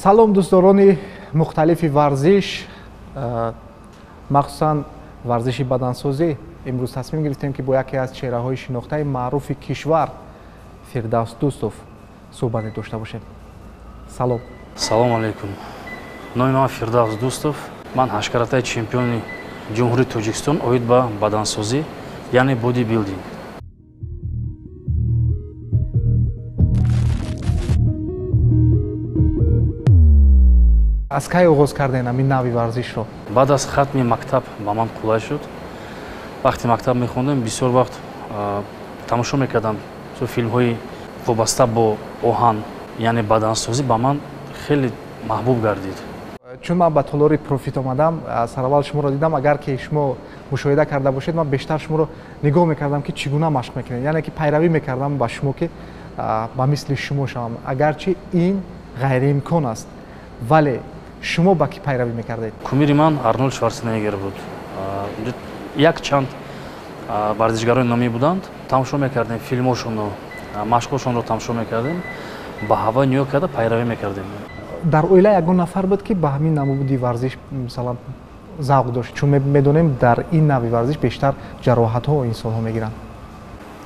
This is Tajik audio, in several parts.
Салом дӯстдорони мухталифи варзиш, махсусан варзиши бадансозӣ. Имрӯз тасмим гирифтем, ки бо яке аз чеҳраҳои шинохтаи маъруфи кишвар Фирдавс Дӯстов суҳбате дошта бошем. Салом. Салому алайкум. Номи ман Фирдавс Дӯстов. Ман ҳашткаратаи чемпиони Ҷумҳурии Тоҷикистон оид ба бадансозӣ, яъне бодибилдинг. Аз кай оғоз кардем ҳамин нави варзишро? Баъд аз хатми мактаб ба ман қулай шуд. Вақте мактаб мехондем, бисёр вақт тамошо мекардам филмҳои вобаста бо оҳан, яъне бадансозӣ ба ман хеле маҳбуб гардид. Чун ман ба толори Профит омадам, сараввал шуморо дидам. Агар ки шумо мушоҳида карда бошед, ман бештар шуморо нигоҳ мекардам, ки чӣ гуна машқ мекунед, яъне ки пайравӣ мекардам ба шумо, ки ба мисли шумо шавам, агарчи ин ғайриимкон аст. Вале шумо ба кӣ пайравӣ мекардед? Кумири ман Арнолд Шварценеггер буд. Як чанд варзишгарони номӣ буданд, тамошо мекардем филмҳошонро, машқҳошонро тамошо мекардем, ба ҳавои нигоҳ карда пайравӣ мекардем. Дар оила ягон нафар буд, ки ба ҳамин намуди варзиш, масалан, завқ дошт? Чун медонем, дар ин нави варзиш бештар ҷароҳатҳо инсонҳо мегиранд.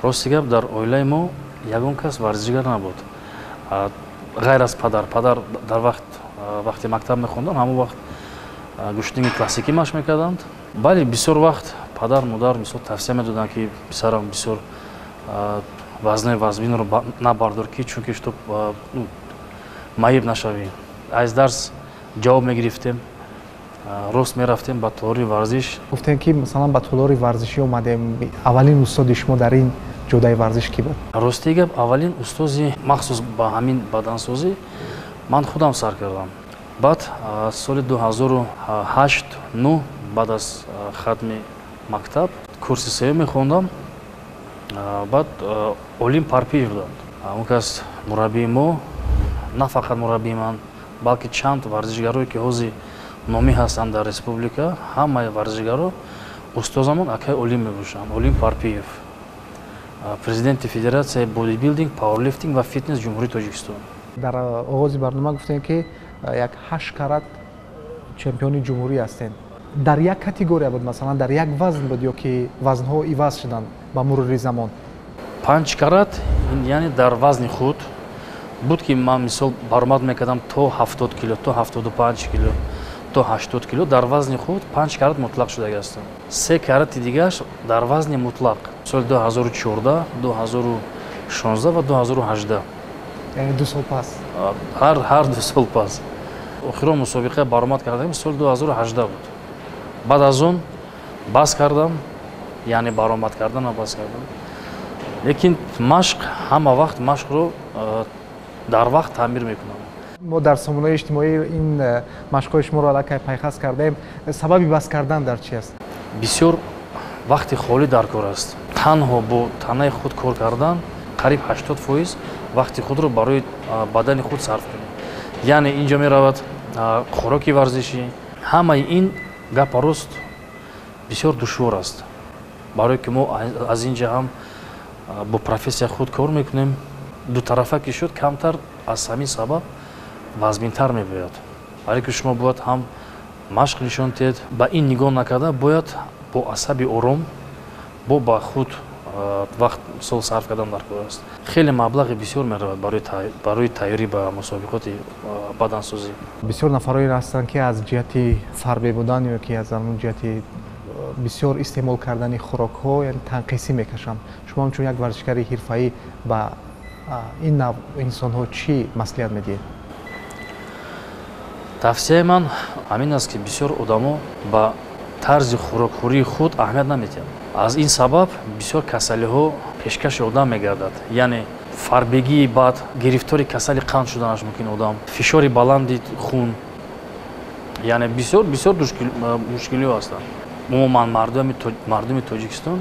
Рости гап, дар оилаи мо ягон кас варзишгар набуд, ғайр аз падар. Падар дар вақте мактаб мехондам, ҳамон вақт гӯштинги классикӣ машқ мекарданд. Бале, бисёр вақт падар, модар мисол тавсия медоданд, ки писарам, бисёр вазнаи вазбинро набардор, ки чунки чтоб маиб нашавӣ. Аз дарс ҷавоб мегирифтем, рост мерафтем ба толори варзиш. Гуфтем, ки масалан ба толори варзишӣ омадем. Аввалин устоди шумо дар ин ҷодаи варзиш кӣ буд? Рости гап, аввалин устози махсус ба ҳамин бадансозӣ ман худам сар кардам. Баъд соли 2008 9, баъд аз хатми мактаб, курси сеюм мехондам. Баъд Олим Парпиев буданд. Он кас мураббии мо, на фақат мураббии ман, балки чанд варзишгарое, ки ҳозир номӣ ҳастанд дар республика, ҳамаи варзишгаро устозамон акай Олим мебошанд. Олим Парпиев, президенти Федератсияи бодибилдинг, пауэрлифтинг ва фитнес Ҷумҳурии Тоҷикистон. Дар оғози барнома гуфтем, ки як ҳашт карат чемпиони ҷумҳурӣ ҳастем. Дар як категория буд, масалан, дар як вазн буд ё ки вазнҳо иваз шуданд ба мурури замон? Панҷ карат, яъне дар вазни худ буд, ки ман мисол баромад мекардам то 70 кило, то 75 кило, то 80 кило. Дар вазни худ панҷ карат мутлақ шудаги ҳастам. Се карати дигааш дар вазни мутлақ соли 2014, 2016 ва 2018. Яъне 2 сол пас. Ҳар 2 сол пас. Охирон мусобиқа баромад кардам соли 2018 буд. Баъд аз он бас кардам, яъне баромад карданам бас кардам, лекин машқ, ҳама вақт машқро дар вақт таъмир мекунам. Мо дар сомонаҳои иҷтимоӣ ин машқҳои шуморо аллакай пайхас кардаем. Сабаби бас кардан дар чи аст? Бисёр вақти холӣ дар кор аст. Танҳо бо танаи худ кор кардан, қариб 80% вақти худро барои бадани худ сарф кунед. Яъне ин ҷо меравад хӯроки варзишӣ, ҳамаи ин гапа. Рост, бисёр душвор аст, барое ки мо аз ин ҷа ҳам бо профессия худ кор мекунем. Дутарафа ки шуд, камтар аз ҳамин сабаб вазминтар мебояд, барое ки шумо бояд ҳам машқ нишон диҳед, ба ин нигоҳ накарда, бояд бо асаби ором бо ба худ вақт мисол сарф кардан дар кор аст. Хеле маблағи бисёр меравад барои тайёрӣ ба мусобиқоти бадансозӣ. Бисёр нафарое ҳастанд, ки аз ҷиҳати фарбе будан ё ки аз ҳамон ҷиҳати бисёр истеъмол кардани хӯрокҳо, яъне танқисӣ мекашанд. Шумо ҳамчун як варзишгари ҳирфаӣ ба ин нав инсонҳо чӣ маслиҳат медиҳед? Тавсияи ман ҳамин аст, ки бисёр одамо ба тарзи хӯрокхӯрии худ аҳамият намедиҳанд. Аз ин сабаб бисёр касалиҳо пешкаши одам мегардад, яъне фарбегии бад, гирифтори касали қанд шуданаш мумкин одам, фишори баланди хун, яъне бисёр бисёр мушкилиҳо ҳастанд. Умуман мардуми Тоҷикистон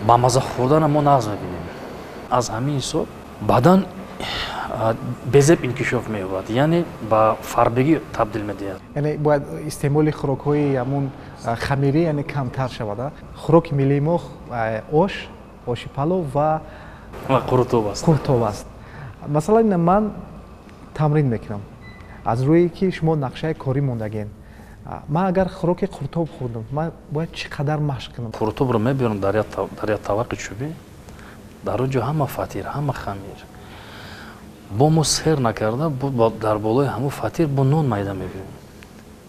ба маза хӯрдана мо нағз мебинем. Аз ҳамин ҳисоб бадан безеб инкишоф меёбад, яъне ба фарбегӣ табдил медиҳад. Яъне бояд истеъмоли хӯрокҳои ҳамун хамирӣ, яъне камтар шавад. Хӯроки миллии мо ош, оши палов ва қурутоб аст. Қурутоб аст. Масалан, ман тамрин мекунам. Аз рӯе ки шумо нақшаи корӣ мондагем, ман агар хӯроки қуртоб хӯрдам, ман бояд чӣ қадар машқ кунам? Қуртобро мебиёрам дар як тавақи чӯбӣ, дар он ҷо ҳама фатир, ҳама хамир. Бо мо сер накарда, дар болои ҳамун фатир бо нон майда мебиёрем,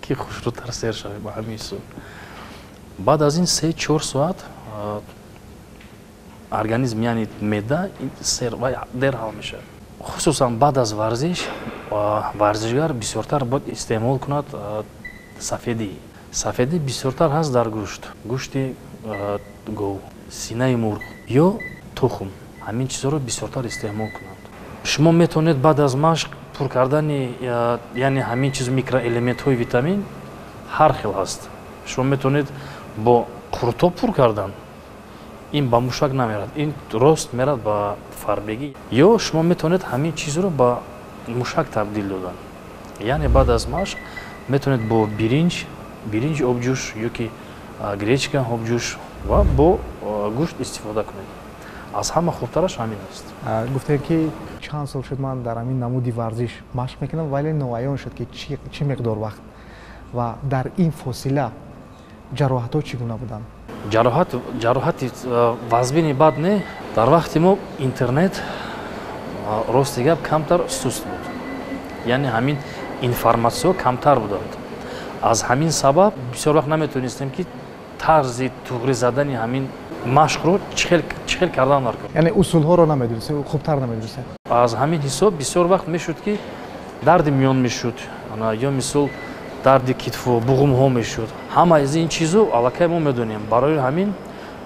ки хушрӯтар сер шавем ба ҳамин ҳисоб. Баъд аз ин 3-4 соат организм, яъне меъда сер ва дер ҳал мешавад. Хусусан баъд аз варзиш варзишгар бисёртар бояд истеъмол кунад сафедӣ. Сафедӣ бисёртар ҳаст дар гӯшт, гӯшти гов, синаи мурғ ё тухм. Ҳамин чизҳоро бисёртар истеъмол кунанд. Шумо метавонед баъд аз машқ пур кардани, яъне ҳамин чиз микроэлементҳои витамин ҳар хел ҳаст. Шумо метавонед бо қуртоб пур кардан, ин ба мушак намерад, ин рост мерад ба фарбегӣ. Ё шумо метавонед ҳамин чизро ба мушак табдил додан. Яъне баъд аз машқ метавонед бо биринҷ, биринҷ обҷӯш ё ки гречка обҷӯш ва бо гӯшт истифода кунед. Аз ҳама хубтараш ҳамин аст. Гуфтем ки чанд сол шуд ман дар ҳамин намуди варзиш машқ мекунам, вале ноаён шуд ки чӣ миқдор вақт ва дар ин фосила ҷароҳатҳо чӣ гуна буданд? Ҷароҳати вазбини бад не. Дар вақти мо интернет рости гап камтар суст буд, яъне ҳамин информатсияҳо камтар буданд. Аз ҳамин сабаб бисёр вақт наметавонистем ки тарзи туғри задани ҳамин машқро чӣ хел кардан даркор, яъне усулҳоро намедонистем, хубтар намедонистем. Аз ҳамин ҳисоб бисёр вақт мешуд ки дарди миён мешуд, ё мисол дарди китфу буғумҳо мешуд. Ҳама аз ин чизо аллакай мо медонем. Барои ҳамин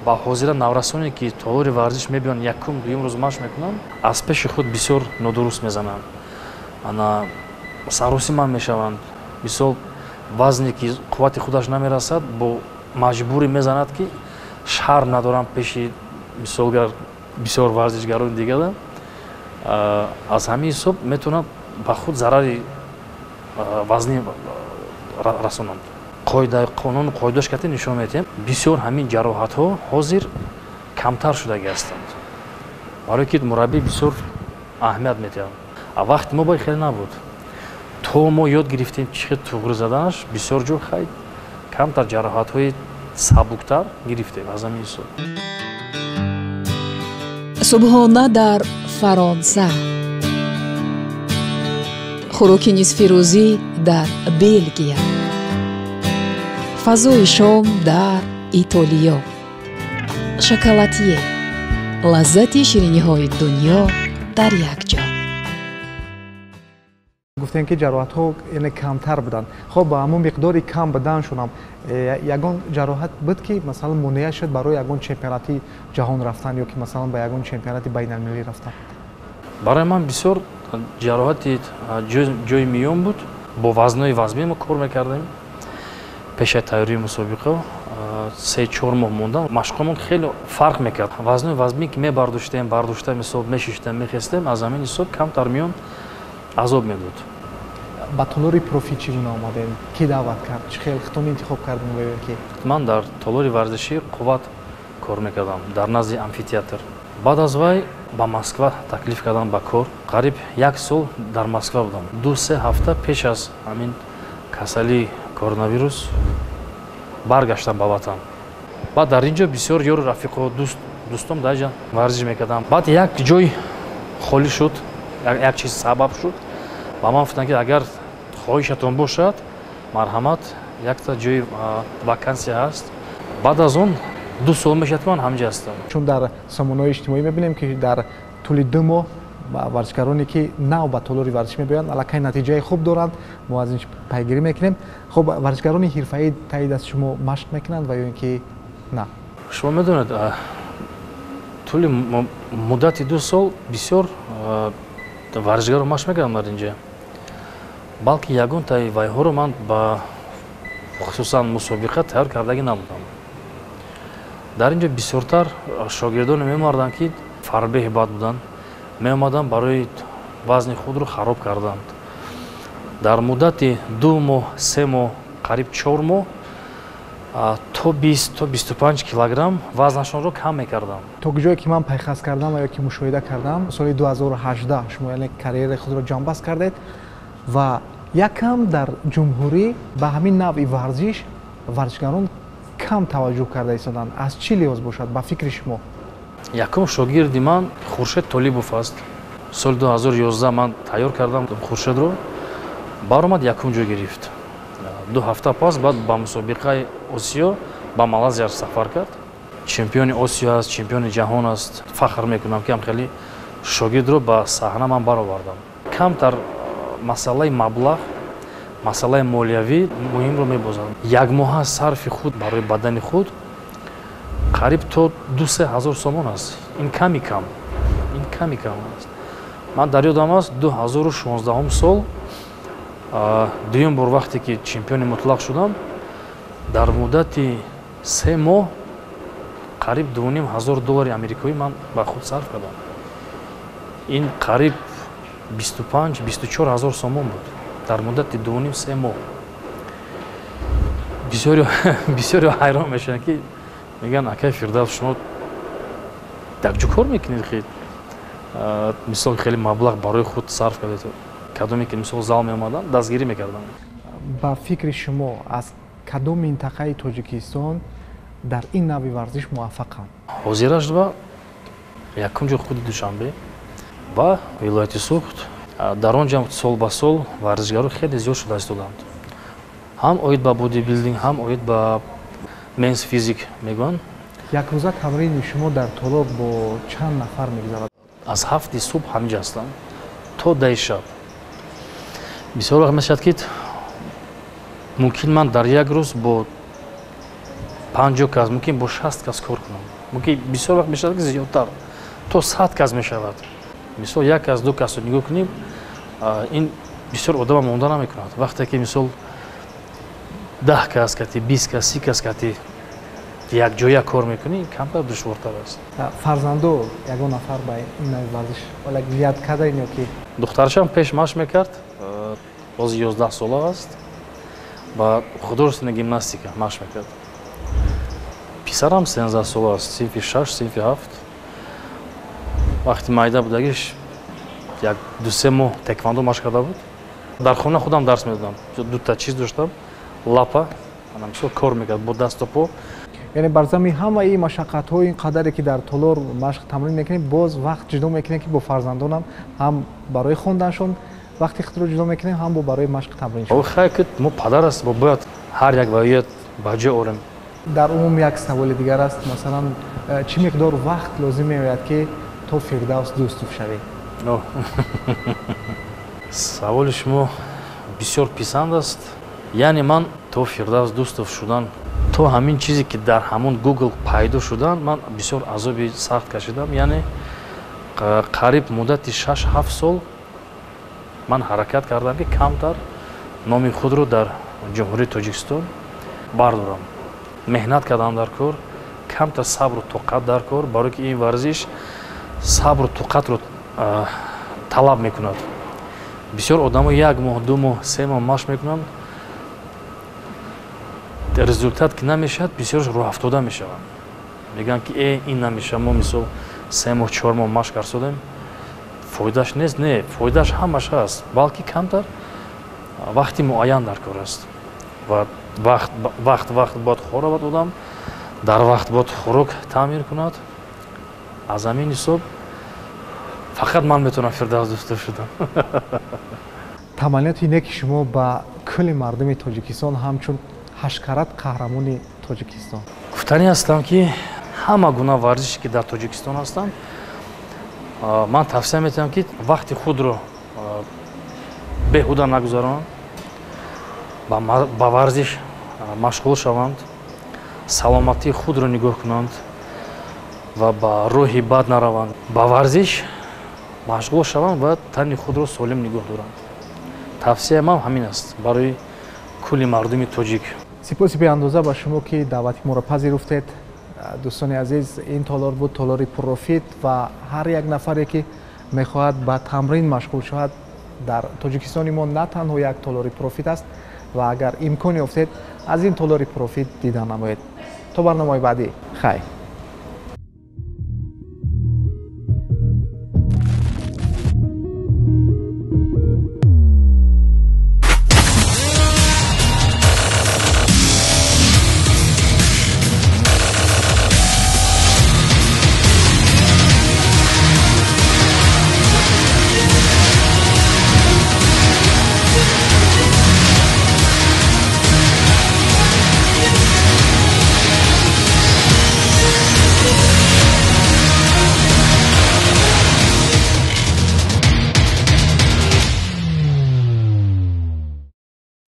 ба ҳозира наврасоне ки толори варзиш мебиёнд, якум дуюм рӯз машқ мекунанд, аз пеши худ бисёр нодуруст мезананд, саросима мешаванд. Мисол вазне ки қуввати худаш намерасад, бо маҷбурӣ мезанад ки шарм надорам пеши мисолгар бисёр варзишгарони дигара. Аз ҳамин ҳисоб метавонад ба худ зарари вазнӣ расонанд. Қоида, қонуну қоидааш кати нишон медиҳем. Бисёр ҳамин ҷароҳатҳо ҳозир камтар шудагӣ ҳастанд, барое ки мураббӣ бисёр аҳамият медиҳад. А вақти мо бояд хеле набуд. То мо ёд гирифтем чӣ хел туғри заданаш, бисёр ҷо хай камтар ҷароҳатҳои сабуктар гирифтем аз ҳамин ҳисоб. Субҳона дар Фаронса, хӯроки нисфирӯзӣ дар Белгия, фазои шом дар Итолиё, шоколатье, лаззати шириниҳои дунё дар як ҷо. Гуфтем ки ҷароҳатҳо яъне камтар буданд. Хоб ба ҳамон миқдори кам буданшонам ягон ҷароҳат буд ки масалан монеа шуд барои ягон чемпионати ҷаҳон рафтан ё ки масалан ба ягон чемпионати байналмилалӣ рафтан? Барои ман бисёр ҷароҳати ҷои миён буд. Бо вазнои вазмин мо кор мекардем. Пешаи тайёрии мусобиқа 3-4 моҳ монда машқҳомон хеле фарқ мекард. Вазнои вазмин ки мебардоштем, бардошта мисол мешиштем, мехестем, аз ҳамин ҳисоб камтар миён азоб медод. Ба толори профи чӣ гуна омадем? Кӣ даъват кард? Чӣ хел хитони интихоб кардем? Ки ман дар толори варзишӣ Қувват кор мекардам, дар назди амфитеатр. Баъд аз вай ба Москва таклиф кардам ба кор. Қариб 1 сол дар Москва будам. 2-3 ҳафта пеш аз ҳамин касалии коронавирус баргаштам ба ватан. Баъд дар ин ҷо бисёр ёру рафиқо, дӯстом дар ҷа варзиш мекардам. Баъд як ҷой холӣ шуд, як чиз сабаб шуд. Ба ман гуфтанд ки агар хоҳишатон бошад, марҳамат, якта ҷои вакансия ҳаст. Баъд аз он 2 сол мешавад ки ман ҳамҷа ҳастам. Чун дар сомонаҳои иҷтимоӣ мебинем ки дар тӯли 2 моҳ варзишгароне ки нав ба толори варзиш мебиёянд, аллакай натиҷаи хуб доранд. Мо аз ин пайгирӣ мекунем. Хуб, варзишгарони ҳирфаӣ таи даст шумо машқ мекунанд ва ё ин ки на? Шумо медонед, тӯли муддати 2 сол бисёр варзишгаро машқ мекардам дар инҷа. Балки ягон таи вайҳоро ман ба хусусан мусобиқа тайёр кардагӣ набудам. Дар инҷо бисёртар шогирдоне меомарданд ки фарбеҳи бад буданд, меомаданд барои вазни худро хароб карданд. Дар муддати 2 моҳ, 3 моҳ, қариб 4 моҳ то 20 то 25 килограмм вазнашонро кам мекардам. То ҷое ки ман пайхас кардам ва ё ки мушоҳида кардам, соли 2018 шумо яъне карьераи худро ҷамъбаст кардед ва Якам дар ҷумҳурӣ ба ҳамин навъи варзиш варзишгарон кам таваҷҷӯҳ карда истоданд. Аз чӣ лиҳоз бошад ба фикри шумо? Якум шогирди ман Хуршед Толибов аст. Соли 2011 ман тайёр кардам Хуршедро, баромад, якум ҷой гирифт. 2 ҳафта пас баъд ба мусобиқаи Осиё ба Малайзия сафар кард. Чемпиони Осиё аст, чемпиони ҷаҳон аст. Фахр мекунам, ки ҳам хеле шогирдро ба саҳна ман баровардам. Камтар масъалаи маблағ, масъалаи молиявӣ муҳимро мебозад. Як моҳа сарфи худ барои бадани худ қариб то 2-3 ҳазор сомон аст. Ин ками кам, ин ками кам аст. Ман дар ёдам аст, 2016 сол дуюм бор вақте ки чемпиони мутлақ шудам, дар муддати 3 моҳ қариб 2,5 ҳазор доллари амрикоӣ ман ба худ сарф кардам. Ин қариб 25-24 ҳазор сомон буд дар муддати 2,5-3 моҳ. Бисёриҳо ҳайрон мешаванд, ки мегӯянд, акай Фирдавс, шумо дар ҷо кор мекунед, хел мисол хеле маблағ барои худ сарф кардед. Кадоме ки мисол зал меомаданд, дастгирӣ мекарданд. Ба фикри шумо, аз кадом минтақаи Тоҷикистон дар ин навъи варзиш муваффақанд? Ҳозираш ба якум ҷо худи Душанбе ва вилояти Суғд. Дар он ҷо сол ба сол варзишгаро хеле зиёд шуда истоданд. Ҳам оид ба бодибилдинг, ҳам оид ба men's physique мегӯянд. Якрӯза тамрини шумо дар толор бо чанд нафар мегузарад? Аз 7 субҳ ҳаминҷа ҳастам то 10 шаб. Бисёр вақт мешавад, ки мумкин ман дар як рӯз бо 50 кас, мумкин бо 60 кас кор кунам. Мумкин бисёр вақт мешавад, ки зиёдтар, то 100 кас мешавад. Мисол як кас, ду касро нигоҳ кунем, ин бисёр одама монда намекунад. Вақте ки мисол 10 кас кати, 20 кас, 30 кас кати якҷоя кор мекунӣ, камтар душвортар аст. Фарзандо ягон нафар ба ин навъи варзиш ният кардаин ё ки? Духтарашам пеш машқ мекард, боз 11 сола аст, ба художественная гимнастика машқ мекард. Писарам 13 сола аст, синфи 6, синфи 7. Вақти майда будагиш як 2-3 моҳ тэквондо машқ карда буд. Дар хона худам дарс медодам. Дута чиз доштам, лапа, ана мисол кор мекард бо дасту по. Яъне бар замини ҳамаи машаққатҳо, ин қадаре ки дар толор машқ тамрин мекунем, боз вақт ҷудо мекунем, ки бо фарзандонам ҳам барои хонданшон вақти худро ҷудо мекунем, ҳам бо барои машқ тамриншон. Хай ки мо падар аст, мо бояд ҳар як ваият ба ҷо орем. Дар умум як саволи дигар аст, масалан, чӣ миқдор вақт лозим меояд, ки то Фирдавс Дӯстов шавӣ? Саволи шумо бисёр писанд аст. Яъне ман то Фирдавс Дӯстов шудан, то ҳамин чизе ки дар ҳамон Google пайдо шудан, ман бисёр азоби сахт кашидам. Яъне қариб муддати 6-7 сол ман ҳаракат кардам, ки камтар номи худро дар ҷумҳурии Тоҷикистон бардорам. Меҳнат кардам дар кор, камтар сабру тоқат дар кор, барои ки ин варзиш сабру тоқатро талаб мекунад. Бисёр одамо 1 моҳ, 2 моҳ, 3 моҳ машқ мекунанд, результат ки намешавад, бисёрш рӯҳафтода мешаванд. Мегӯянд, ки ин намешавад, мо мисол 3 моҳ, 4 моҳ машқ карсодем, фоидааш нест. Не, фоидааш ҳамаш ҳаст, балки камтар вақти муайян дар кор аст. Ва вақт бояд хӯравад одам, дар вақт бояд хӯрок таъмир кунад. Аз ҳамин ҳисоб фақат ман метавонам Фирдавс Дӯстов шудам. Таманниёти неки шумо ба кулли мардуми Тоҷикистон ҳамчун 8 карат қаҳрамони Тоҷикистон? Гуфтанӣ ҳастам, ки ҳама гуна варзише ки дар Тоҷикистон ҳастанд, ман тавсия метиҳам, ки вақти худро беҳуда нагузаронанд, ба варзиш машғул шаванд, саломатии худро нигоҳ кунанд ва ба роҳи бад нараванд, ба варзиш машғул шаванд ва тани худро солим нигоҳ доранд. Тавсияи ман ҳамин аст барои кулли мардуми тоҷик. Сипоси беандоза ба шумо, ки даъвати моро пазируфтед. Дӯстони азиз, ин толор буд толори Профит ва ҳар як нафаре, ки мехоҳад ба тамрин машғул шавад, дар Тоҷикистони мо на танҳо як толори Профит аст ва агар имкон ёфтед, аз ин толори Профит дида намоед. То барномаи баъдӣ, хайр.